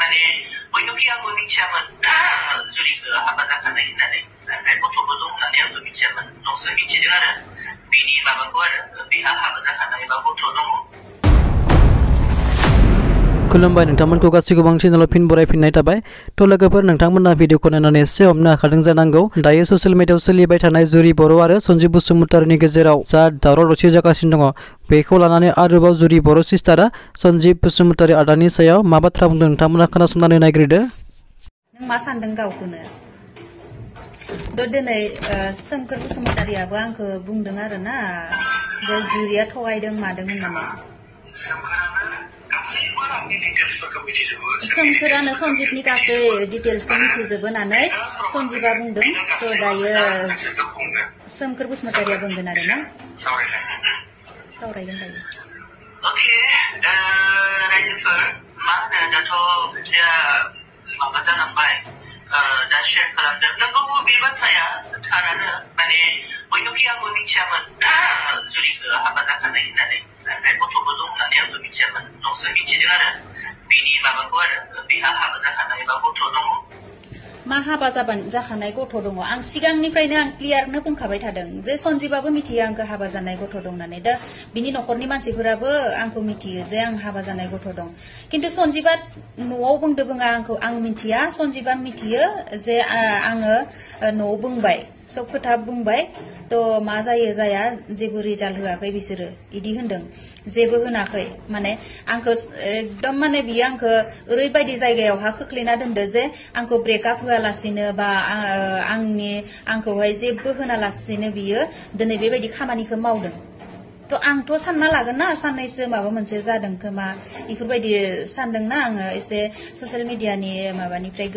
माने बयनिख्रुइ आंबो मिथियामोन जुलिखौ हाबा जाखानाय होननानै ओमफ्राय गथ'बो दं होननानै आंबो मिथियामोन उनावसो मिथिदों आरो बिनि माबाखौ आरो बिहा हाबा जाखानाय बा गथ' दङ। खुलुमबाय नोंथांमोनखौ गासैखौबो आं चेनेलाव फिन बरायफिननाय थाबाय। थ' लोगोफोर नोंथांमोना भिडिअखौ नायनानै एसे हमनो हाखादों जानांगौ दायो ससियेल मिडियायाव सोलिबाय थानाय जुरि बर' आरो सन्जिब बसुमतारीनि गेजेराव जा दावराव दावसि जागासिनो दङ बेखौ लानानै आरोबाव जुरि बर' सिस्टारा सन्जिब बसुमतारी आदानि सायाव मा बाथ्रा बुंदों नोंथांमोना खोनासंनानै नायग्रोदो। नों मा सानदों गावखौनो दिनै सोमखोर बसुमतारीयाबो आंखौ बुंदों आरो ना जे जुरिया थगायदों मादों होननानै। सोमखोरानो सन्जिबनि गासै डिटेल्सखौ मिथिजोबो होननानै सन्जिबा बुंदों। थ' दायो सोमखोर बसुमतारीया बुंगोन आरो ना सावरायगोन दायो। अके रायजोफोर मा होनो दाथ' खोथाया माबा जालांबाय दा शेयार खालामदों नंगौ बे बाथ्राया थारानो माने बयनिख्रुइ आंबो मिथियामोन जुलिखौ हाबा जाखानाय होननानै ओमफ्राय गथ'बो दं होननानै आंबो मिथियामोन उनावसो मिथिदों आरो बिनि माबाखौ आरो बिहा हाबा जाखानाय बा गथ' दङ। मा हाबा जाखानाय गथ' दङ आं सिगांनिफ्रायनो आं क्लियारनो बुंखाबाय थादों जे सन्जिबाबो मिथियो आंखौ हाबा जानाय गथ' दं होननानै दा बिनि न'खरनि मानसिफोराबो आंखौ मिथियो जे आं हाबा जानाय गथ' दं खिन्थु सन्जिबा न'आव बुंदो बुङा आंखौ आं मिथिया सन्जिबा मिथियो जे आङो न'आव बुंबाय सब खोथा बुंबाय थ' मा जायो जाया जेबो रिजाल्ट होआखै बिसोरो इदि होनदों जेबो होनाखै माने आंखौ एकदम माने बियो आंखौ ओरैबायदि जायगायावहा खोख्लैना दोनदो जे आंखौ ब्रेकआप होआलासिनो बा आंखौहाय जेबो होनालासिनो बियो दिनै बेबायदि खामानिखौ मावदों। थ' आंथ' सानना लागोन ना साननैसो माबा मोनसे जादों खोमा इफोरबायदि सानदोंना आङो एसे ससियेल मिडियानि माबानिफ्राय